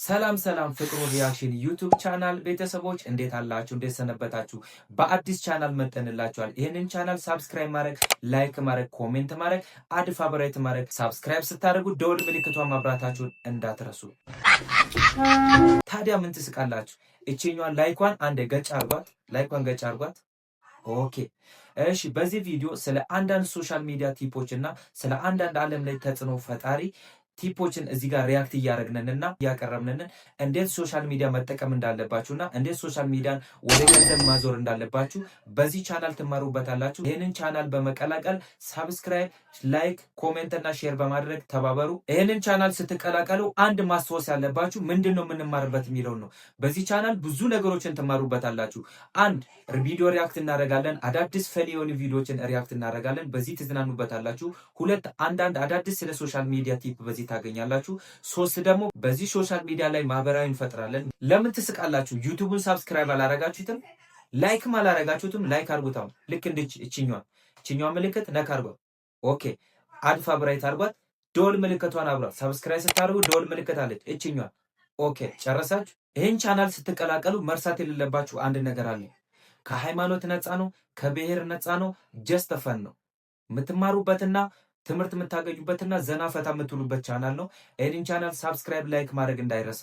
ሰላም ሰላም፣ ፍቅሩ Reaction YouTube channel ቤተሰቦች እንዴት አላችሁ? እንዴት ሰነበታችሁ? በአዲስ ቻናል መጥተንላችኋል። ይህንን channel subscribe ማድረግ፣ like ማድረግ፣ comment ማድረግ፣ add favorite ማድረግ፣ subscribe ስታደርጉ ደወል ምልክቷን ማብራታችሁን እንዳትረሱ። ታዲያ ምን ትስቃላችሁ? እችኛዋን like ኳን አንዴ ገጭ አርጓት፣ like ኳን ገጭ አርጓት። Okay እሺ። በዚህ ቪዲዮ ስለ አንዳንድ social media tip ኦች እና ስለ አንዳንድ ዓለም ላይ ተጽዕኖ ፈጣሪ tip ኦችን እዚህ ጋር react እያደረግንንና እያቀረብንንን እንዴት social media መጠቀም እንዳለባችሁና እንዴት social media ን ወደ ገንዘብ ማዞር እንዳለባችሁ በዚህ ቻናል ትማሩበታላችሁ። ይህንን ቻናል በመቀላቀል subscribe፣ like፣ comment እና share በማድረግ ተባበሩ። ይህንን ቻናል ስትቀላቀሉ አንድ ማስታወስ ያለባችሁ ምንድን ነው የምንማርበት የሚለውን ነው። በዚህ ቻናል ብዙ ነገሮችን ትማሩበታላችሁ። አንድ ቪዲዮ react እናደርጋለን። አዳዲስ funny የሆኑ ቪዲዮዎችን react እናደርጋለን። በዚህ ትዝናኑበታላችሁ። ሁለት፣ አንዳንድ አዳዲስ ስለ social media tip በዚህ ታገኛላችሁ። ሶስት ደግሞ በዚህ social media ላይ ማህበራዊ እንፈጥራለን። ለምን ትስቃላችሁ? YouTube ኡን subscribe አላረጋችሁትም? Like ም አላረጋችሁትም? Like አርጉት። አሁን ልክ እንድች እችኛዋ ምልክት ነካ አርጓት። Okay፣ add favorite አርጓት። ደወል ምልክቷን አብሯት። Subscribe ስታደርጉ ደወል ምልክት አለች እችኛዋ። Okay፣ ጨረሳችሁ? ይህን ቻናል ስትቀላቀሉ መርሳት የሌለባችሁ አንድ ነገር አለ። ከሃይማኖት ነፃ ነው፣ ከብሔር ነፃ ነው። Just fun ነው የምትማሩበትና ትምህርት የምታገኙበትና ዘና ፈታ የምትሉበት ቻናል ነው። ይህንን channel subscribe፣ like ማድረግ እንዳይረሳ።